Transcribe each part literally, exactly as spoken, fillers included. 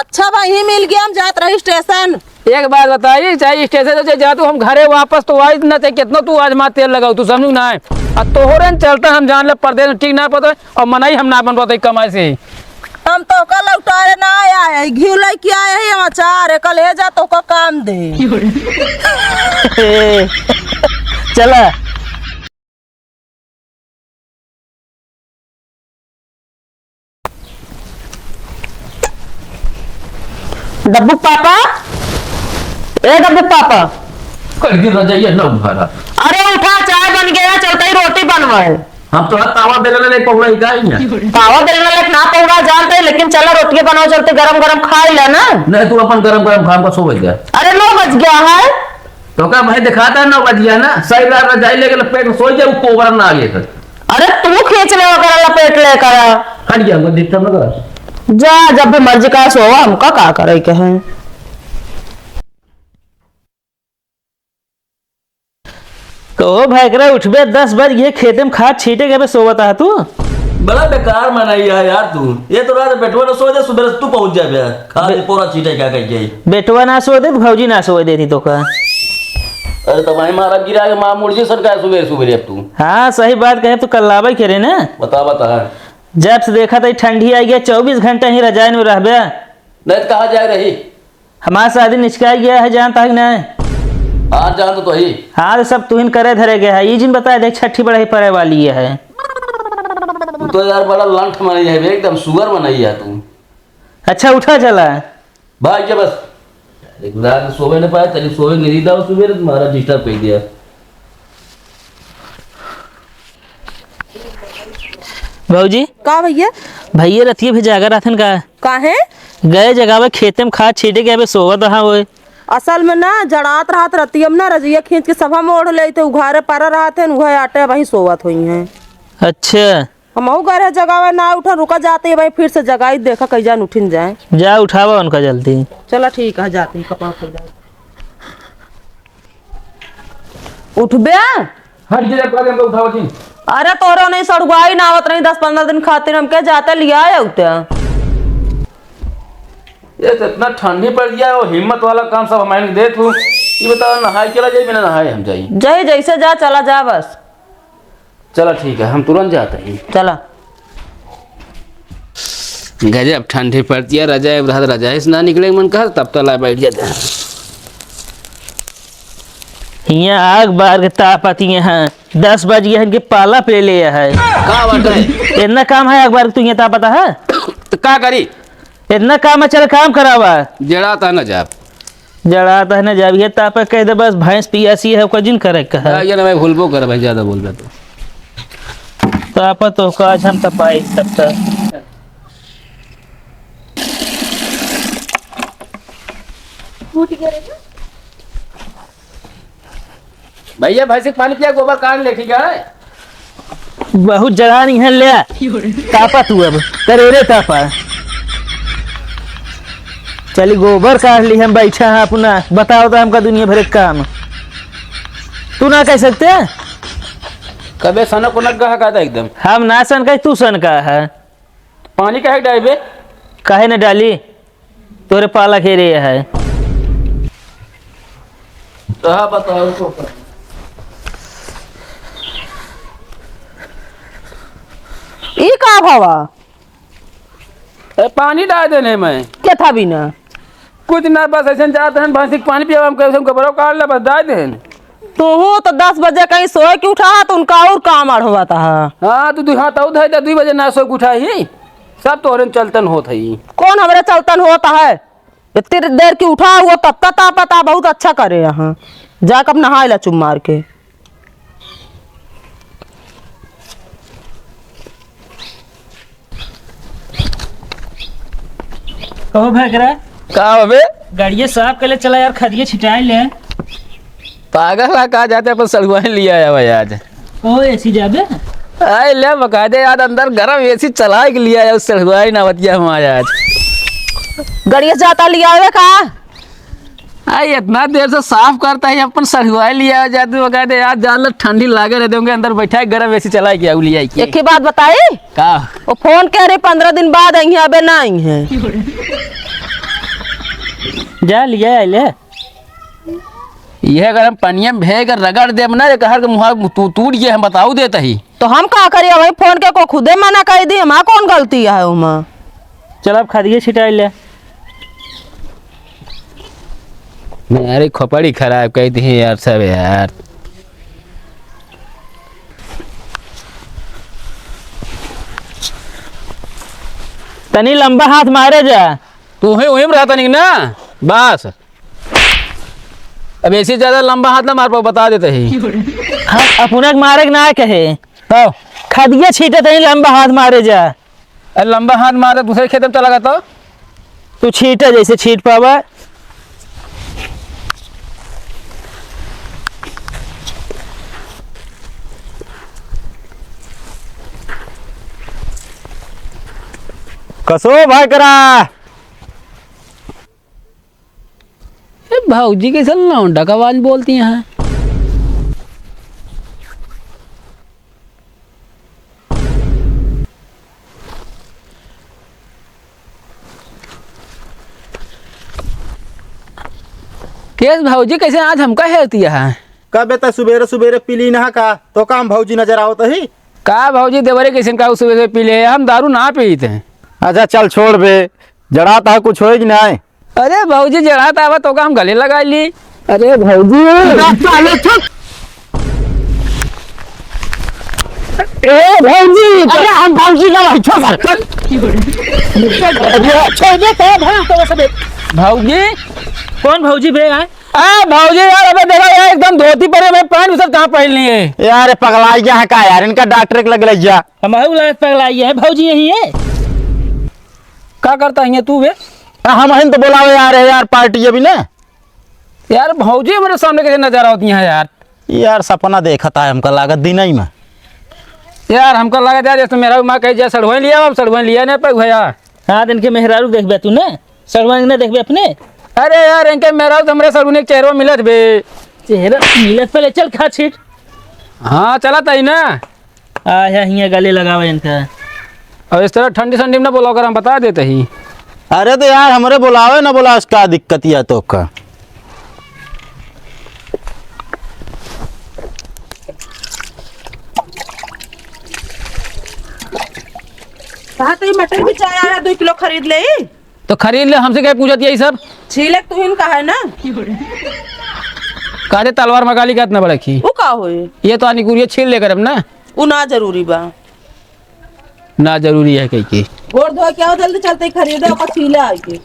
अच्छा भाई, ही मिल गया, हम जात रही स्टेशन। एक बात बताई, चाहे स्टेशन से जा तू, हम घरे वापस तो आई ना, चाहे कितना तू आजमा तेल लगाओ, तू समझू ना है। आ तोहरे न चलता हम जान ले परदेस में ठीक ना पता, और मनई हम ना बन पाते कमाई से। हम तोका लौटाए ना आया है, घी लेके आए हैं, हम अचार है, कल हे जा तोका काम दे। चला। डब्बू पापा, ए डब्बू पापा। कई दिन रजाइया न उघारा। अरे उठा, चाय बन गया, चलते ही रोटी बनवाए। हम तो तावा बेलना ले पौड़ा ही का ही ना। तावा बेलना ले ना पौड़ा जानते, लेकिन चला रोटी बनाओ, चलते गरम गरम खाई ले ना। नहीं, तू अपन गरम गरम खा, हमका सोवे दे। अरे नौ बज गया है। तो का भाई दिखाता है नौ बज गया ना, सही रात रजाई लेके लपेट में सोई जाए, वो कोबरा ना आगे कर। अरे तू खींच ले ओकरा लपेट लेकर। हट गया, हमको दिखता ना करा। जा, जब भी मर्जी का सोवा, हमका का करे के है। कहो भाई, एकरा उठबे दस बज गए, खेते में खाद छीटे के बे सोवत है तू। बड़ा बेकार मनई है यार तू। ये तो रात बेटवा ना सोए दे, सुबह तू पहुंच जाबे। खाद बे- पूरा छीटे क्या कह गई। बेटवा ना सोए दे, भौजी ना सोए देती तो का। अरे तो भाई मारा गिरा के माँ मुर्जी सर का सुबह सुबह अब तू। हाँ, सही बात कहे, तू कल लावे के रे ना। बता, बता। जब से देखा था ठंडी आ गया, चौबीस घंटा ही रजाई में रहबे। नहीं तो कहाँ जाए रही? हमार शादी निचकाई गया है, जानता है कि नहीं? हाँ, जानत तो ही। हाँ, तो सब तुहिन करे धरे गया है। ई जिन बताए दे, छठी बढ़ाई पड़े वाली है। तू तो यार बड़ा लंठ मनई है बे, एकदम सुअर मनई है तू। अच्छा, उठा चला। भाग जा बस। एक रात सोवे न पाए, तनी सोवे नहीं दाओ सुबह, तुम्हारा disturb कर दिया। भौजी। का भैया? भैया रतिया भी जागा रहथन का? काहे? गए जगावे खेते में खाद छीटे के अबे सोवत रहा होए। असल में ना जड़ात रहत रतिया में ना रजिया खींच के सभा में ओढ़ लेते, उघारे परा रहत हैं, उघारे आटे वहीं सोवत होई हैं। अच्छा। हमहू गए रहे जगावे ना उठा, रुका जाते हैं भाई, फिर से जगाई देखा कई जान उठिन जाए। जा उठावा उनका जल्दी। चला ठीक है, जाते हैं कपड़ा खोल जाए। उठबे? हट जा, पहले हमको उठाओ जी। अरे तोरे नहीं सड़ुआई ना आवत रही, दस पन्द्रह दिन खातिर हमके जाते लिया आउते। ये तो इतना ठंडी पड़ गया है, वो हिम्मत वाला काम सब हमारे देत हूँ। ये बताओ, नहाए चला जाए, बिना नहाए हम जाई? जाई, जैसे जा, चला जा बस। चला ठीक है, हम तुरंत जाते हैं। चला। गजब ठंडी पड़ती है, रजाई रहत, रजाई से ना निकले मन कहत, तब तो ला बैठ जाते हैं। हियाँ आग बार के तापत हियाँ है, दस बज गया है, इनके पाला पे ले है। का बात है? इतना काम है आग बार के, तू हियाँ तापत है? तो का करी? इतना काम है, चल काम करावा। जड़ा ता न जाब। जड़ा ता न जाब, ये तापा कह दे बस भैंस पियासी है, ओकर जिन करे का है। आ, ये ना भाई, भूलबो कर भाई, ज्यादा बोल रहे तो। तापा तो का आज हम तपाई तब तक। भैया, भैंसी के पानी पिया, गोबर काढ़ ले, ठीक है? बहुत जड़ानी है, ले। तापा तू अब, करे रे तापा। चली, गोबर काढ़ ली, हम बैठा हैं अपना, बताओ तो हमका दुनिया भर के काम। तू ना कह सकते? कबे सनक उनक गहा का था एकदम। हम ना सन कही, तू सन का है। पानी काहे डालबे? काहे न डाली? तोरे पाला के रे है। तो हाँ, बताओ तो। ई का भवा? ए, पानी डाल देने मैं। के था बिना? कुछ ना, बस ऐसे जात हन, भैंसी के पानी पियावा, हम कैसे गोबरो काढ़ ले, बस डाल देन। तू तो दस बजे कहीं सोए के उठा है, तो उनका और काम अड़ होता है। हाँ, तू दु-, हाँ, तो उधर दे, दुई बजे ना सो के उठा ही। सब तोहरे चलतन होत है। कौन हमरे चलतन होत है? इतनी देर की उठा हुआ, तब तक तापत है, बहुत अच्छा करे यहाँ। जाके अब नहाए ला चुम मार के। कहो भैकरा। का हो बे? गाड़िया साफ कर ले, चला यार, खदिया छिटाई ले। पागल है का, जाते अपन सड़ुआइन लिया आया भाई आज। ओ, एसी जाबे? आए ले, बकायदे यार, अंदर गरम एसी चलाए के लिया आया, सड़ुआइन आवतिया हम आया आज। गाड़िया जाता लिया आवे का? आई, इतना देर से साफ करता है, अपन सड़ुआए लिया जाते, वो कहते, "यार, जान लो, ठंडी लागे रहते होंगे, अंदर बैठा है, गरम एसी चलाए के आऊ लिया के।" एक ही बात बताई? का? वो फोन कह रहे, पन्द्रह दिन बाद आई हैं, अबे ना आई हैं। जा, लिया आइले। यह अगर हम पनिया में भेज कर रगड़ देब ना, एक हर के मुँह तू टूट गए, हम बताऊ देत ही। तो हम का करी, वही फोन के को खुदे मना कर दी, हमार कौन गलती है ओमा? चल, अब खदिये छिटाई ले। नहीं, अरे, खोपड़ी खराब कर दी है यार, सब यार। तनी लंबा हाथ मारे जा। तू ही वहीं रहा तनिक ना, बस। अब ऐसे ज्यादा लंबा हाथ ना मार पाओ, बता देते ही। हाँ, अपने के मारे के ना कहे। हाँ। खदिया छीटे तनी लंबा हाथ मारे जा। अरे लंबा हाथ मारे दूसरे खेत में चला गया तो? तू छीटे जैसे छीट पावा। कसो भाई करा। ए, भौजी कैसे लौंडा का आवाज बोलती हैं? केस भौजी कैसे आज हमका हेरती है? का बेटा, सुबेरे सुबेरे पी ली ना का? तो काम भौजी नजर आवत ही? का भौजी देवरे कैसे का सुबह से पी ले? हम दारू ना पीते हैं। अच्छा चल छोड़ बे, जड़ात है कुछ होए कि नाय? अरे भौजी, जड़ात आवा तो का हम गले लगा ली। अरे भौजी। साले चुप। ए भौजी, अरे हम भौजी ना भाई, छोड़ सर। अरे छोड़ दे, तो भाई तो सब। भौजी, कौन भौजी बे आए? आ भौजी यार, अबे देखा यार, एकदम धोती परे में पैंट सब कहाँ पहन लिए? यार पगलाई गया है का यार, इनका डॉक्टर के लग जा। हम लायक पगलाई है भौजी, यही है। का करता है तू बे? आ, हम हन तो बोलावे आ रहे यार, पार्टी अभी ना। यार भौजी हमारे सामने कैसे नजर आवती हैं यार? यार सपना देखता है हमका लागत दिन ही में। यार हमका लागत यार, जैसे मेरा माँ कही जा सड़ुआ लिया, अब सड़ुआ लिया ना पे भैया। हाँ, दिन के मेहरारू देखबे तू ना, सड़ुआ ना देखबे अपने। अरे यार, इनके मेहरारू तो हमरे सड़ुआ के चेहरा मिलत बे। चेहरा मिलत पहले चल खा छीट। हाँ, चला तही ना। आ, या हियाँ गले लगावे इनका। और इस तरह ठंडी ठंडी में ना बोला कर, हम बता देते ही। अरे तो यार, हमरे बोलावे ना बोला, इसका दिक्कत या तो का। कहा तो ये मटर भी चाह रहा है, दो किलो खरीद ले। तो खरीद ले, हमसे क्या पूछत यही सब? छीलक तू हिन का है ना? काहे तलवार मगाली का इतना बड़ा की? वो का होए? ये तो आनी कुरिया छील लेकर अब ना। वो ना जरूरी बा। ना जरूरी है कहीं की। गोड़ धो के आओ, जल्दी चलते ही खरीदे, ओकर छीले आए के।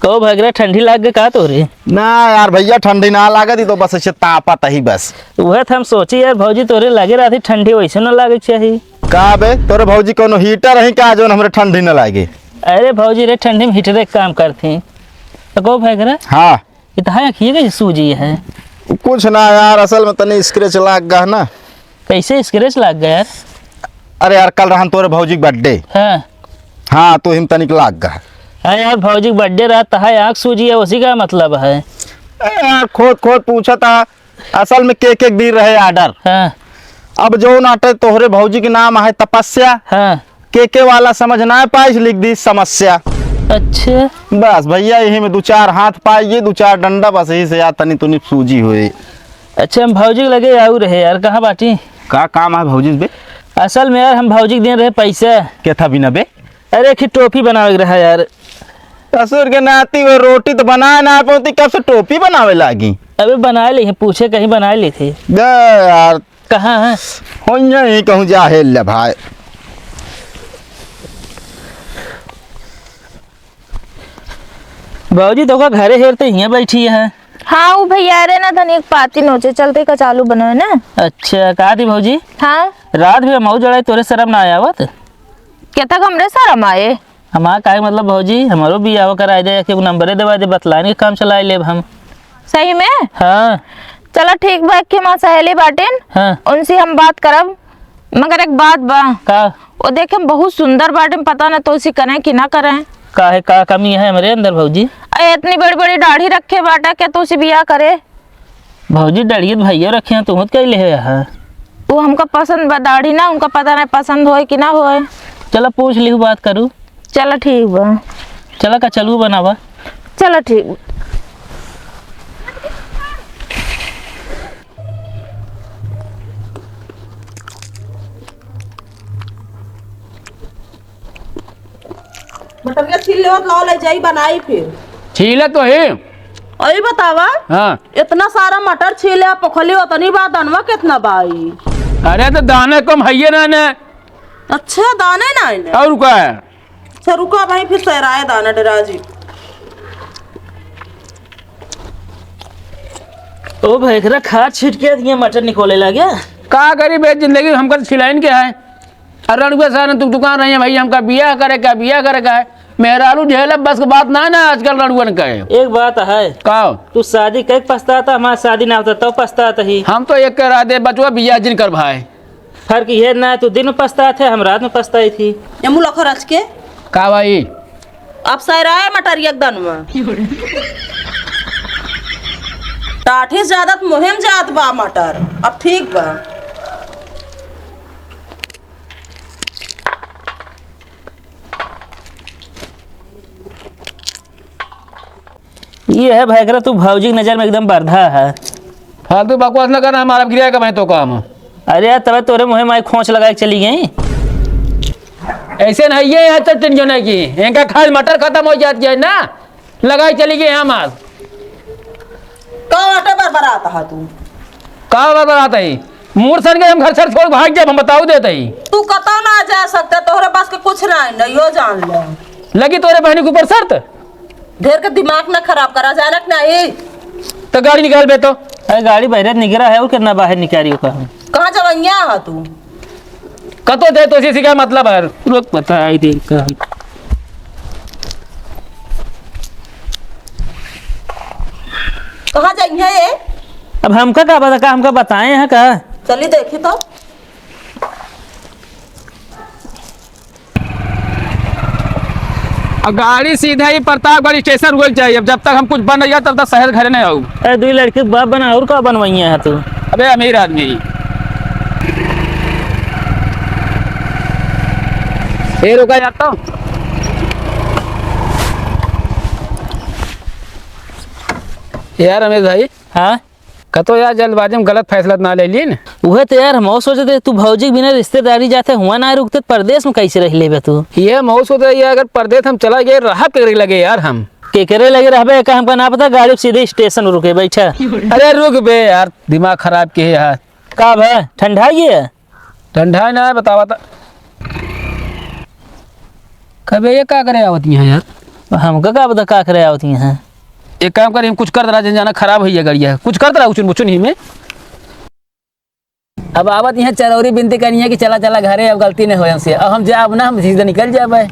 कहो भगरा, ठंडी लाग गए का तोरे? ना यार भैया, ठंडी ना लागत, ई तो बस ऐसे तापत ही बस। उहे तो हम सोची यार भौजी, तोरे लगे रहती ठंडी वैसे ना लागे के चाही। का बे, तोरे भौजी कोनो हीटर है का जोन हमरे ठंडी ना लागे? अरे भौजी रे, ठंडी में हीटरे के काम करती। तो कहो भगरा। हाँ। ई तो है, अखिए के सूजी है। कुछ ना यार, असल में तनी scratch लाग गया ना। कैसे scratch लाग गया यार? अरे यार, कल रहन तोरे भौजी के birthday। हाँ। हाँ, तो हिम तनिक लाग गया। हाँ यार, भौजी के birthday रहत है, आँख सूजी है, उसी का मतलब है। ए यार, खोद खोद पूछा था, असल में केक एक दिन रहे order। हाँ। अब जौन आटे तोहरे भौजी के नाम है तपस्या। हाँ। केके वाला समझ ना पाइस, लिख दी समस्या। अच्छा। बस भैया, यही में दो चार हाथ पाइए, दो चार डंडा, बस यही से यार तनी तुनी सूजी हुई। अच्छा, हम भौजी के लगे आऊ रहे यार, कहाँ बाटी? का काम है भौजी से बे? असल में यार, हम भौजी के दिन रहे पैसा। के था बिना बे? अरे, एक ही टोपी बनावे के रहा यार। ससुर के नाती वो रोटी तो बनाए ना पाती, कब से टोपी बनावे लागी? अबे बनाए ले, पूछे कहीं बनाए ले थे। बे यार, कहाँ है? हो यहीं कहूँ जाहिल ले भाई। भौजी, तो का घरे हेरते हियाँ बैठी है? हाँ, वो भैया रे ना, धनी एक पाती नोचे चलते कचालू बनाए ना। अच्छा, कहा थी भौजी? हाँ। रात भी हम जड़ाई, तोरे शर्म ना आवत? केतक हमरे शर्म आए? हमार काहे मतलब भौजी, हमारो बियाह कराए दे, एक नंबरे देवाए दे, बतलाइन के काम चलाए लेब हम। सही में? हाँ। चला ठीक बा, एक हमार सहेली बाटिन, हाँ। उनसे हम बात करब, मगर एक बात बा। का? वो देखे में बहुत सुंदर बाटिन, पता ना तो उसी करें कि ना करें। काहे, का कमी है हमरे अंदर भौजी? अरे इतनी बड़ी बड़ी दाढ़ी रखे बाटा, क्या तो उसी बियाह करे? भौजी, दाढ़ी तो भैया रखे हैं, तुम कह ले है? वो हमका पसंद बा दाढ़ी ना, उनका पता नहीं पसंद होए कि ना होए। चला पूछ लिहू, बात करू। चला ठीक बा। चला का चलू बनावा। चला ठीक बा। मटरिया छील लेवत लाओ, ले जाई बनाई फिर। छीले तो ही। अई बतावा। हाँ। इतना सारा मटर छीले, पोखली उतनी बा, दनवा कितना बा ई? अरे तो दाने कम हइये ना ने। अच्छा, दाने ना ने। और का है? अच्छा, रुका भाई, फिर सहराए दाना डेरा जी। ओ भाई, एकरा खाद छिटके दिए मटर निकोले लागे। का करी बे, जिंदगी हमका तो छिलाइन के है। अरे रड़ुआ सारे तू दुकान रही है भाई, हमका बियाह करे का, बियाह करे का है। मेहरारू झेलब बस के बात ना, ना आजकल रड़ुअन का है। एक बात है। का? तू शादी कई पछतात, हमार शादी ना होता तब पछतात ही। हम तो एक करा दे बचवा बियाह जिन कर भाई। फर्क ये ना, तू दिन में पछतात है, हम रात में पछताई थी। ये मुलखर अच के। का भाई? अब सैराए मटर एकदम में। टाठी ज्यादा त मुहिम जात बा मटर। अब ठीक बा। ये है भैकरा, तू भौजी की नजर में एकदम बरधा है। फालतू बकवास ना करना, हमारा गिरा का मैं तो काम। अरे यार, तबे तोरे मुँह में आई खोंच लगाए के चली गई। ऐसे नहीं है, यहाँ तक टेंशन है कि इनका खाल मटर खत्म हो जात है ना, लगाए चली गई हमार। का बाटे बरबरात हा तू? का बरबरात है? मूड़ सन के हम घर सर छोड़ भाग जाब, हम बताऊ देत ही। तू कतौ ना जा सकते, तोहरे पास के कुछ ना है, नहीं हो जान ले। लगी तोरे बहनी के ऊपर शर्त? ढेर के दिमाग ना खराब करा, जानत नहीं। तो गाड़ी निकाल बे तो। अरे गाड़ी बहरे निकरा है, और कितना बाहर निकाली का? कहाँ जवैया हा तू? कतो जाए तो इसी का मतलब है। रुक, पता है, देख का। कहाँ जाइए ये? अब हमका का पता, का हमका बताए हैं का? चली देखी तो। अब गाड़ी सीधा ही प्रतापगढ़ स्टेशन रुक जाई। अब जब तक हम कुछ बन रही है, तब तक शहर घरे नहीं आऊ। अरे, दुई लड़की के बाप बना, और का बनवाइए है तू? अबे, अमीर आदमी। ए, रुका यार तो। यार, रमेश भाई। हाँ? कतो यार, जल्दबाजी में गलत फैसला ना ले लीन। उहे तो यार, हम सोचते, तू भौजी के बिना रिश्तेदारी जाते हुआ ना रुकते, परदेश में कैसे रह लेबे तू? ये हम सोचते यार, अगर परदेश हम चला गए, रहब केकरे लगे यार हम? केकरे लगे रहबे, का हमका ना पता, गाड़ी सीधे स्टेशन रुके, बैठा। अरे रुक बे यार, दिमाग खराब के है यार। का बे, ठंडा गया? ठंडा ना है, बतावा ता। कबे ये का करे आवत यहाँ यार? हमका का पता का करे आवत यहाँ। एक काम करी, हम कुछ कर दरा, जन जाना खराब होइए गड़िया, कुछ कर दरा उचुन बुचुन ही में। अब आवत यहाँ चरौरी बिनती करिए कि चला चला घरे, अब गलती नहीं होए हमसे, अब हम जाब ना, हम सीधा निकल जाबे।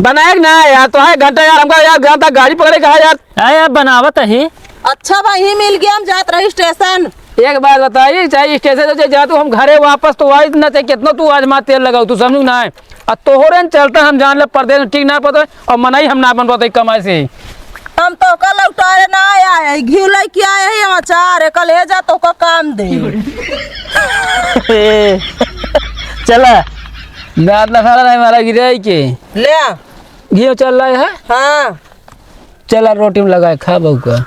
बनाए ना यार, तो है घंटा यार, हमका यार घंटा गाड़ी पकड़े कहा यार। हाँ यार, बनावत ही। अच्छा भाई, ही मिल गया, हम जात रही स्टेशन। एक बात बताई, चाहे स्टेशन से जा तू, हम घरे वापस तो आई ना, चाहे कितना तू आज मार तेल लगाऊ, तू समझू ना है। आ तोहरे न चलता हम जान ले परदेश में ठीक ना पता, और मनाई हम ना बन पाते कमाई से। हम तो कल लौटाए ना आया है, घी लेके आए हैं, हम अचार है, कल ले जा तो का काम दे। ए, चला। दांत ना खा रहा है हमारा गिरे के। ले आ। घी चल रहा है? हाँ। चला रोटी में लगाए खा बहू का।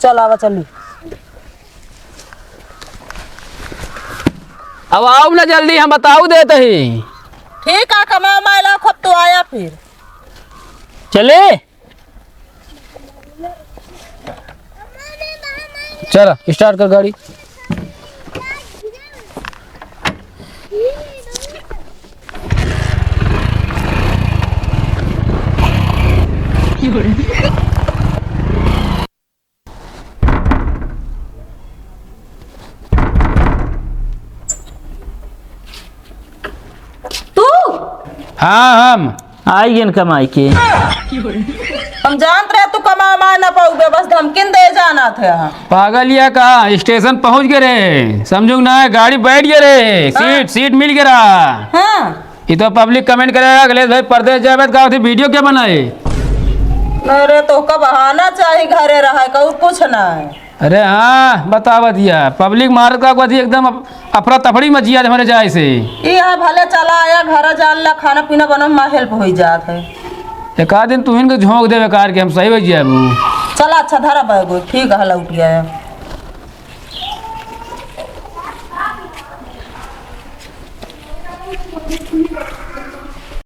चल आवा चली। अब आओ ना जल्दी, हम बताऊ देते ही। ठीक है, कमा मायला खूब तो आया फिर। चले। चला, स्टार्ट कर गाड़ी। तू? हाँ, हम। आई गेन कमाई के। हम जानत रहे तू कमा माय ना पाउबे, बस धमकिन दे जाना था। पागल या का? स्टेशन पहुंच गए रे, समझू ना, गाड़ी बैठ गए रे, हाँ। सीट, सीट मिल गया रहा। हाँ। ये तो पब्लिक कमेंट करेगा, अखिलेश भाई परदेश जाबे तो का होती, वीडियो क्या बनाए? अरे तो का बहाना चाही, घरे रहा का, और कुछ ना है। अरे हाँ, बतावा दिया, पब्लिक मारत का कथी एकदम अफ-, अफरा तफड़ी मचिया हमरे जाए से। ई है भले चला आया, घर जान ला, खाना पीना बनम मा help होई जात है। एक आध दिन तुहिन के झोंक देवे कार के हम सही हो जाबू। चला अच्छा धरा बैगो, ठीक है, लौट गया।